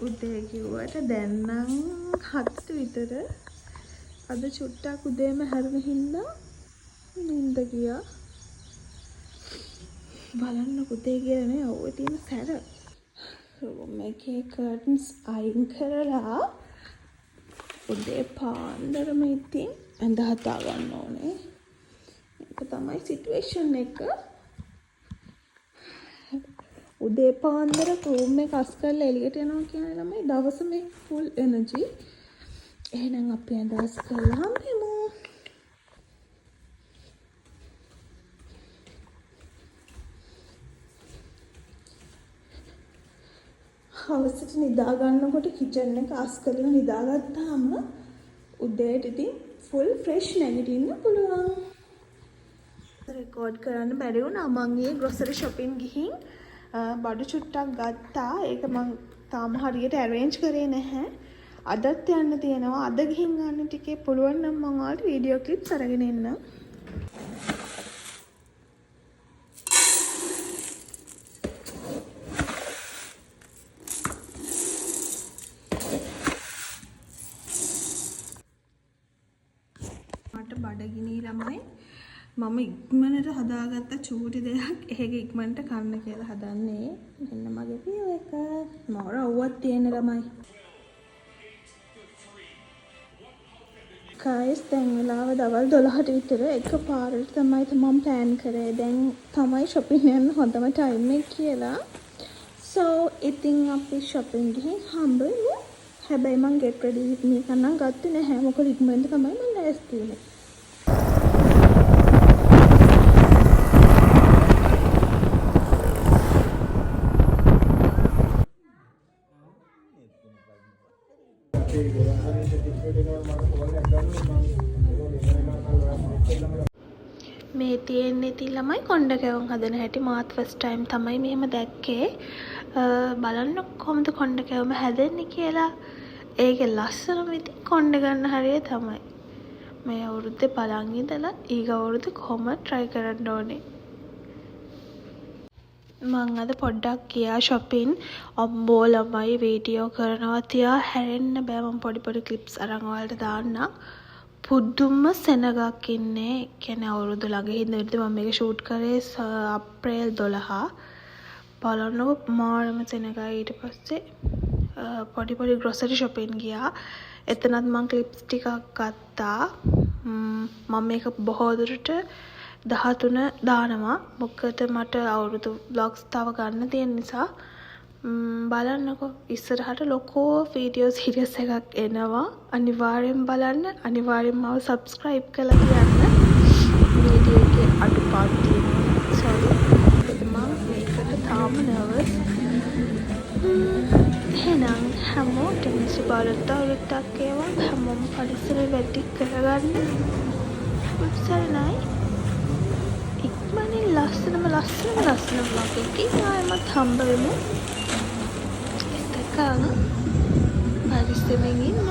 උදේ කිව්වට දැන් නම් 7ට විතර. අද චුට්ටක් උදේම හැරුණ හින්දා නින්ද ගියා. බලන්න උදේ කියලා නේ අවුවේ තියෙන සැර. රූම් එකේ කර්ටන්ස් අයින් කරලා උදේ පාන්දරම ඉතින් ඇඳ හදා ගන්න ඕනේ. ඒක තමයි සිටුේෂන් එක. උදේ පාන්දර රූම් එක අස් කරලා එළියට යනවා කියන්නේ ළමයි දවසම ෆුල් එනර්ජි. එහෙනම් අපි ඇඳ අස් කරලා හම්බෙමු. හවසට නිදා ගන්නකොට කිචන් එක අස් කරලා නිදාගත්තාම උදේට ඉතින් ෆුල් ෆ්‍රෙෂ් නැගිටින්න පුළුවන්. රෙකෝඩ් කරන්න බැරි වුණා. මං ඊයේ ග්‍රොසරි ෂොපින් ගිහින් බඩු චුට්ටක් ගත්තා. ඒක මං තාම හරියට ඇරේන්ජ් කරේ නැහැ. අදත් යන්න තියෙනවා. අද ගිහින් ගන්න ටිකේ පුළුවන් නම් මං ඔයාලට වීඩියෝ ක්ලිප්ස් අරගෙන එන්නම්. මට බඩගිනි ළමයි. මම ඉක්මනට හදාගත්ත චූටි දෙයක් ඒක ඉක්මනට කන්න කියලා හදන්නේ. මෙන්න මගේ view එක. මාර අවුවක් තියෙන ළමයි. ගයිස් දැන් වෙලාව දවල් 12ට විතර. එක පාරට තමයි මම ප්ලෑන් කරේ. දැන් තමයි shopping යන්න හොඳම ටයිම් එක කියලා. So ඉතින් අපි shopping ගිහින් හම්බ වෙමු. හැබැයි මං get ready with me එකක් නම් ගත්තේ නැහැ. මොකද ඉක්මනට තමයි මං ලෑස්ති වුනේ. මේ තියෙන්නේ ඉතින් ළමයි කොණ්ඩ කැවුම් හදන හැටි. මාත් ෆස්ට් ටයිම් තමයි මෙහෙම දැක්කේ. බලන්න කොහොමද කොණ්ඩ කැවුම හැදෙන්නේ කියලා. ඒකේ ලස්සනම ඉතින් කොණ්ඩ ගන්න හරිය තමයි. මේ අවුරුද්දේ බලන් ඉඳලා ඊග අවුරුද්දේ කොහොමද try කරන්න ඕනේ. මං අද පොඩ්ඩක් ගියා shopping. අම්බෝ ළමයි වීඩියෝ කරනවා තියා හැරෙන්න බෑ. මං පොඩි පොඩි ක්ලිප්ස් අරන් ඔයාලට දාන්නම්. පුදුම සෙනගක් ඉන්නේ. ඒ කියන්නේ අවුරුදු ළඟ හින්දා ඉතින් මම මේක ෂූට් කරේ අප්‍රේල් 12. බලන්නකෝ මාරම සෙනගයි. ඊට පස්සේ පොඩි පොඩි ග්‍රොසරි ෂොපින් ගියා. එතනත් මං ක්ලිප්ස් ටිකක් ගත්තා. මම මේක බොහෝ දුරට 13 දානවා. මොකද මට අවුරුදු ව්ලොග්ස් තව ගන්න තියෙන නිසා. බලන්නකෝ ඉස්සරහට ලොකෝ වීඩියෝ සීරීස් එකක් එනවා. අනිවාර්යෙන් බලන්න. අනිවාර්යෙන් මාව සබ්ස්ක්‍රයිබ් කරලා තියන්න. වීඩියෝ එකේ අඩුපාඩු තියෙනවා. සෝරි. මොකද මං මේකට තාම නර්වස්. එහෙනම් හැමෝටම සුබ අලුත් අවුරුද්දක් වේවා. හැමෝම පරිස්සමෙන් වැඩ ටික කරගන්න. බුදු සරණයි. ඉක්මනින් ලස්සනම ලස්සනම ලස්සන vlog එකකින් ආයෙමත් හම්බ වෙමු. එතකන් පරිස්සමෙන් ඉන්න.